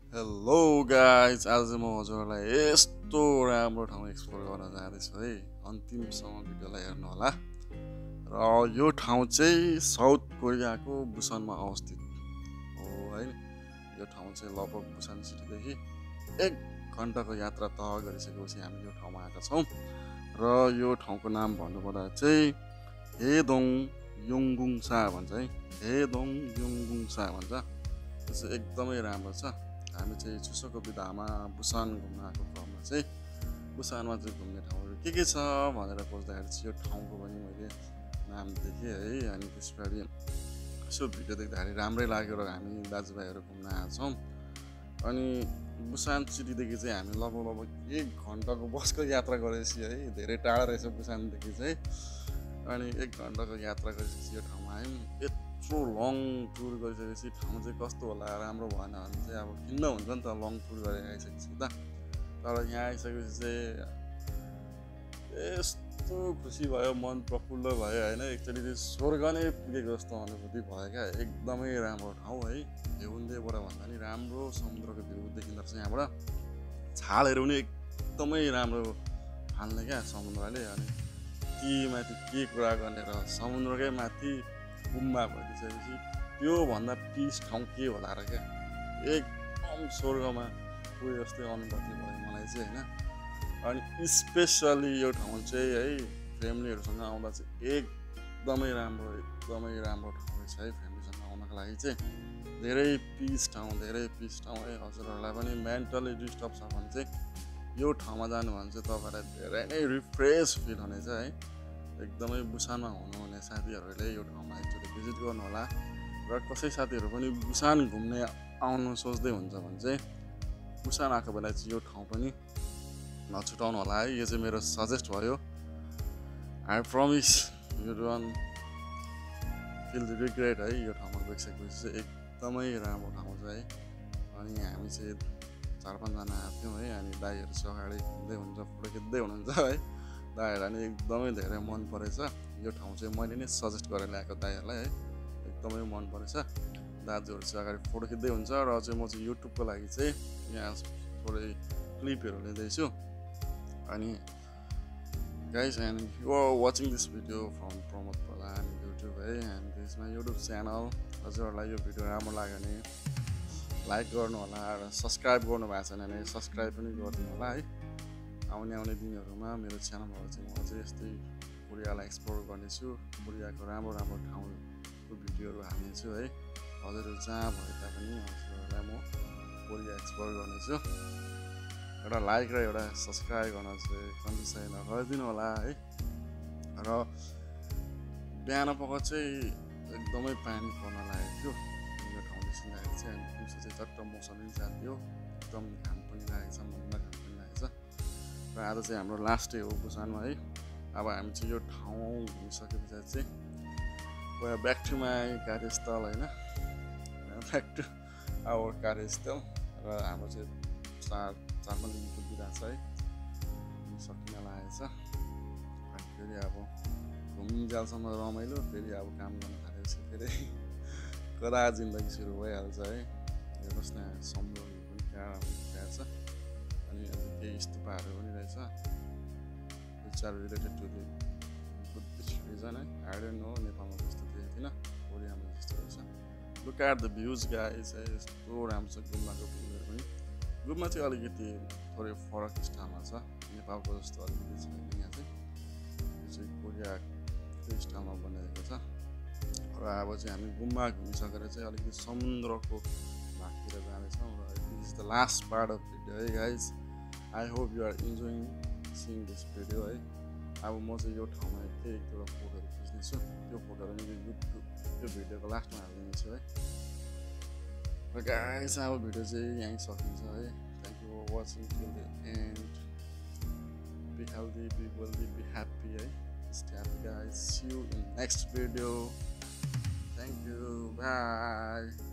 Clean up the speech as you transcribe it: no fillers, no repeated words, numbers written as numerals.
Hello guys, आज म हजुरलाई यस्तो राम्रो ठाउँ एक्सप्लोर गर्न जाँदैछु है। अन्तिमसम्म भिडियोलाई हेर्नु होला। र यो ठाउँ चाहिँ साउथ कोरियाको बुसानमा अवस्थित हो है। यो ठाउँ चाहिँ लगभग बुसान सिटीदेखि 1 घन्टाको यात्रा तह गरिसकेपछि हामी यो ठाउँमा आएका छौँ। र यो ठाउँको नाम भन्नुपर्दा चाहिँ हेदोङ युङगुङसा भन्छ है। हेदोङ युङगुङसा भन्छ। त्यो चाहिँ एकदमै राम्रो छ। हामी चाहिँ चुसोको विधामा बुसान घुम्न आएको क्रममा चाहिँ बुसानमा चाहिँ घुम्ने ठाउँहरू के छ भनेर खोज्दाखेरि चाहिँ यो ठाउँको पनि मैले नाम देखेँ है। अनि त्यसपछि यसो भिडियो देख्दाखेरि राम्रै लाग्यो र हामी दाजुभाइहरू घुम्न आएको छौँ। अनि बुसान सिटीदेखि चाहिँ हामी लगभग 1 घन्टाको बसको यात्रा गरेपछि है, धेरै टाढा रहेछ बुसानदेखि चाहिँ। अनि 1 घन्टाको यात्रा गरेपछि यो ठाउँमा आयौँ। यत्रो लङ टुर गरिसकेपछि ठाउँ चाहिँ कस्तो होला, राम्रो भएन भने चाहिँ अब खिन्न हुन्छ नि त लङ टुर गरेर आइसकेपछि त। तर यहाँ आइसकेपछि चाहिँ यस्तो खुसी भयो, मन प्रफुल्ल भयो होइन। एकचोटि चाहिँ स्वर्ग नै पुगेको जस्तो अनुभूति भयो क्या। एकदमै राम्रो ठाउँ है। हेउन्डेबाट भन्दा नि राम्रो समुद्रको भ्यू देखिँदो रहेछ यहाँबाट। छालहरू पनि एकदमै राम्रो फाल्ने क्या समुद्रले। अनि ती माथि के कुरा गर्ने र समुद्रकै माथि गुम्बा भइसकेपछि त्योभन्दा पिस ठाउँ के होला र क्या। एकदम स्वर्गमा पुगे जस्तै अनुभूति भयो मलाई चाहिँ होइन। अनि स्पेसली यो ठाउँ चाहिँ है फ्यामिलीहरूसँग आउँदा चाहिँ एकदमै राम्रो ठाउँ रहेछ है। फ्यामिलीसँग आउनको लागि चाहिँ धेरै पिस ठाउँ है। हजुरहरूलाई पनि मेन्टली डिस्टर्ब छ भने चाहिँ यो ठाउँमा जानु भने चाहिँ तपाईँलाई धेरै नै रिफ्रेस फिल हुनेछ है। एकदमै बुसानमा हुनुहुने साथीहरूले यो ठाउँमा एकचोटि भिजिट गर्नु होला। र कसै साथीहरू पनि बुसान घुम्ने आउनु सोच्दै हुन्छ भने चाहिँ बुसान आएको बेला चाहिँ यो ठाउँ पनि नछुटाउनु होला है। यो चाहिँ मेरो सजेस्ट भयो। I promise you don't feel the regret है। यो ठाउँमा गइसकेपछि चाहिँ एकदमै राम्रो ठाउँ छ है। अनि हामी चाहिँ 4-5 जना आएको थियौँ है। अनि दाइहरू चाहिँ अगाडि हिँड्दै हुन्छ, फोटो खिच्दै हुनुहुन्छ है। दाइहरूलाई नि एकदमै धेरै मन परेछ यो ठाउँ चाहिँ। मैले नै सजेस्ट गरेर ल्याएको दाइहरूलाई है। एकदमै मन परेछ। दाजुहरू चाहिँ अगाडि फोटो खिच्दै हुन्छ र चाहिँ म चाहिँ युट्युबको लागि चाहिँ यहाँ थोरै क्लिपहरू लिँदैछु। अनि guys, and you are watching this video from Pramod Pradhan YouTube है। And this my YouTube channel. हजुरहरूलाई यो भिडियो राम्रो लाग्यो भने लाइक गर्नु होला र सब्सक्राइब गर्नु भएको छैन भने सब्सक्राइब पनि गरिदिनु होला है। आउने दिनहरूमा मेरो च्यानलबाट चाहिँ म अझै यस्तै कोरियालाई एक्सप्लोर गर्नेछु। कोरियाको राम्रो ठाउँको भिडियोहरू हाल्नेछु है। हजुरहरू जहाँ भए तापनि हजुरहरूलाई म कोरिया एक्सप्लोर गर्नेछु। एउटा लाइक र एउटा सब्सक्राइब गर्न चाहिँ कन्जुसाइ नगरिदिनु होला है। र बिहान पख चाहिँ एकदमै पानी पर्न लागेको थियो यो ठाउँ निस्किँदाखेरि चाहिँ। अनि दिउँसो चाहिँ चट्ट मौसम पनि जान्थ्यो, एकदम घाम पनि लागेको छ, मनमा घाम पनि लागेको छ। र आज चाहिँ हाम्रो लास्ट डे हो बुसानमा है। अब हामी चाहिँ यो ठाउँ घुमिसके पछाडि चाहिँ ब्याक टु माई कार्यस्थल होइन, ब्याक टु आवर कार्यस्थल। र हाम्रो चाहिँ 4-5 दिनको बिदा छ है, सकिन लागेको छ। अनि फेरि अब घुमिन्जालसम्म रमाइलो, फेरि अब काम गर्न थालेपछि फेरि कडा जिन्दगी सुरु भइहाल्छ है। हेर्नुहोस् न, समुद्रहरू पनि काँडा भइरहेको छ। अनि केही स्तूपहरू पनि रहेछ, which are related to the Buddhist region है। आई डोन्ट नो नेपालमा जस्तो देखेको थिएन, कोरियामा जस्तो रहेछ। Look at the views guys है। यस्तो राम्रो छ गुम्बाको भ्यूहरू पनि। गुम्बा चाहिँ अलिकति थोरै फरक स्टाइलमा छ, नेपालको जस्तो अलिकति छैन यहाँ चाहिँ। यो चाहिँ कोरियाको स्टाइलमा बनाएको छ। र अब चाहिँ हामी गुम्बा घुमिसकेर चाहिँ अलिकति समुद्रको भागतिर जाँदैछौँ। र this is the last part of video है guys. I hope you are enjoying seeing this video है। अब म चाहिँ यो ठाउँमा एक दुईवटा फोटोहरू खिच्नेछु। त्यो फोटोहरू मैले यो भिडियोको लास्टमा हालिदिनेछु है। र गाइज, अब भिडियो चाहिँ यहीँ सकिन्छ है। Thank you for watching till the end. Be healthy, be wealthy, be happy है। Stay happy guys. See you in next video. Thank you. Bye.